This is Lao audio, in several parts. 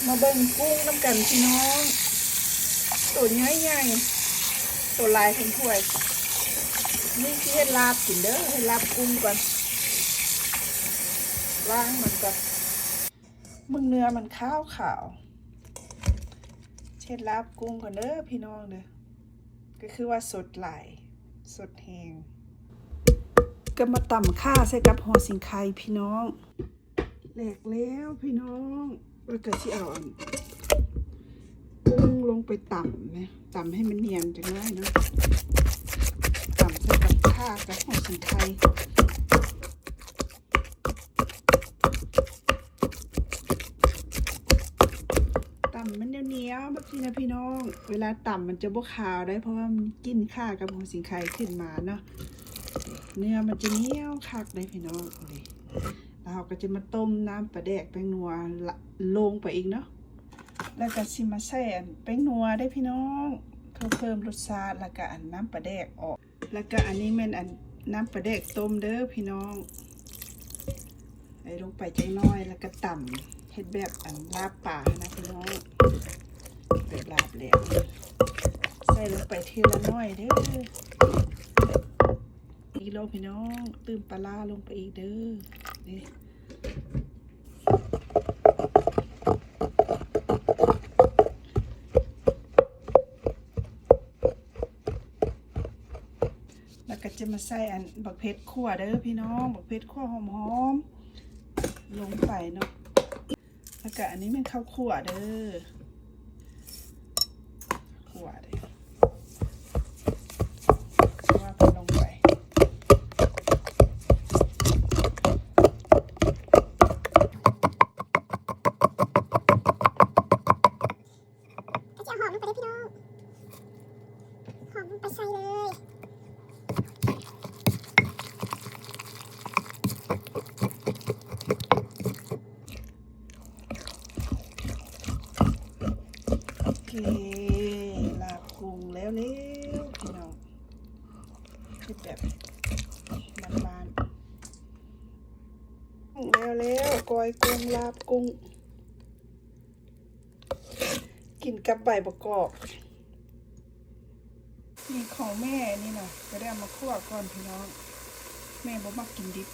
ມາເບິ່ງກຸ້ງນຳກັນພີ່ນ້ອງ ໂຕໃຫຍ່ໆ ໂຕຫຼາຍເຕັມຖ້ວຍ. ນີ້ຊິເຮັດລາບກິນເດີ ເຮັດລາບກຸ້ງກ່ອນ ລ້າງມັນກ່ອນ. ເບິ່ງເນື້ອມັນຂາວໆ ເຮັດລາບກຸ້ງກ່ອນເດີພີ່ນ້ອງເດີ. ກໍຄືວ່າສົດຫຼາຍ ສົດແຮງ. ກໍມາຕຳຂ່າໃສ່ກັບຫົວສີໄຄພີ່ນ້ອງ. ແຫຼກແລ້ວພີ່ນ້ອງ ແລ້ວກໍຊິເອົາອັນ ກຸ້ງລົງໄປຕຳນະ ຕຳໃຫ້ມັນນຽນຈັກໜ້ອຍເນາະ ຕຳໃສ່ກັບຂ່າກັບຫົວສີໄຄ. ຕຳມັນໜຽວໆ ແບບນີ້ນະພີ່ນ້ອງ ເວລາຕຳມັນຈະບໍ່ຄາວໄດ໋ ເພາະວ່າມັນກິ່ນຂ່າກັບຫົວສີໄຄຂຶ້ນມາເນາະ. ເນື້ອມັນຈະໜຽວຄັກໄດ໋ພີ່ນ້ອງ. ແລ້ວເຮົາກໍຈະມາຕົ້ມນ້ຳປາແດກແປ້ງນົວ ລະ ລົງໄປອີກເນາະ. ແລ້ວກໍຊິມາໃສ່ອັນແປ້ງນົວເດ້ພີ່ນ້ອງ ເພື່ອເພີ່ມລົດຊາດ ແລ້ວກໍອັນນ້ຳປາແດກອອກ. ແລ້ວກໍອັນນີ້ແມ່ນອັນນ້ຳປາແດກຕົ້ມເດີພີ່ນ້ອງ ໃສ່ລົງໄປຈັກໜ້ອຍ ແລ້ວກໍຕຳ ເຮັດແບບອັນລາບປາຫັ້ນນະພີ່ນ້ອງ ແບບລາບແຫຼວ ໃສ່ລົງໄປທີລະໜ້ອຍເດີ. ອີກແລ້ວພີ່ນ້ອງ ຕື່ມປາຮ້າລົງໄປອີກເດີ ນີ້. ແລ້ວກໍຈະມາໃສ່ອັນບັກເຜັດຂົ້ວເດີພີ່ນ້ອງ ບັກເຜັດຂົ້ວຫອມໆ ລົງໄປເນາະ. ແລ້ວກໍອັນນີ້ແມ່ນເຂົ້າຂົ້ວເດີ ຂົ້ວເດີ ຂົ້ວເຂົ້າລົງໄປ. ກໍຊິເອົາຫອມລົງໄປເດີພີ່ນ້ອງ ຫອມລົງໄປໃສ່ເລີຍ. ໂອເຄ ລາບກຸ້ງແລ້ວໆ ພີ່ນ້ອງ ເຮັດແບບບ້ານໆ ແລ້ວໆ ກ້ອຍກຸ້ງ ລາບກຸ້ງ ກິນກັບໃບບັກກອກ. ນີ້ຂອງແມ່ນີ້ນະ ກໍໄດ້ເອົາມາຂົ້ວກ່ອນພີ່ນ້ອງ ແມ່ບໍ່ມັກກິນດິບ.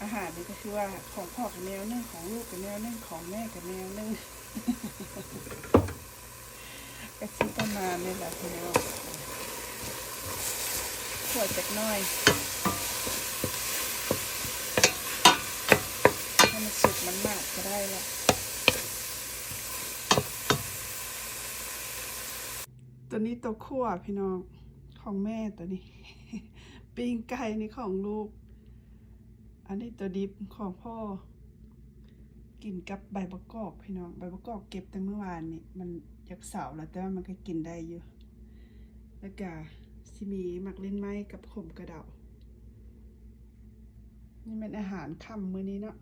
ອາຫານນີ້ກໍຄືວ່າຂອງພໍ່ກໍແນວໜຶ່ງ ຂອງລູກກໍແນວໜຶ່ງ ຂອງແມ່ກໍແນວໜຶ່ງ ກໍຊິປະມານນີ້ແຫຼະພີ່ນ້ອງ. ຂົ້ວຈັກໜ້ອຍ ໃຫ້ມັນສຸກມັນມາດກໍໄດ້ລະ. ຕົວນີ້ຕົວຂົ້ວພີ່ນ້ອງ ຂອງແມ່ຕົວນີ້ ປີ້ງໄກ່ນີ້ຂອງລູກ ອັນນີ້ຕົວດິບຂອງພໍ່ ກິນກັບໃບບັກກອກພີ່ນ້ອງ ໃບບັກກອກເກັບແຕ່ມື້ວານນີ້ ມັນຢາກເສົາແລ້ວ ແຕ່ວ່າມັນກໍກິນໄດ້ຢູ່. ແລ້ວກະຊິມີໝາກຫຼິ້ນໄມ້ກັບຂົມກະເດົາ. ນີ້ແມ່ນອາຫານຄ່ຳມື້ນີ້ເນາະ.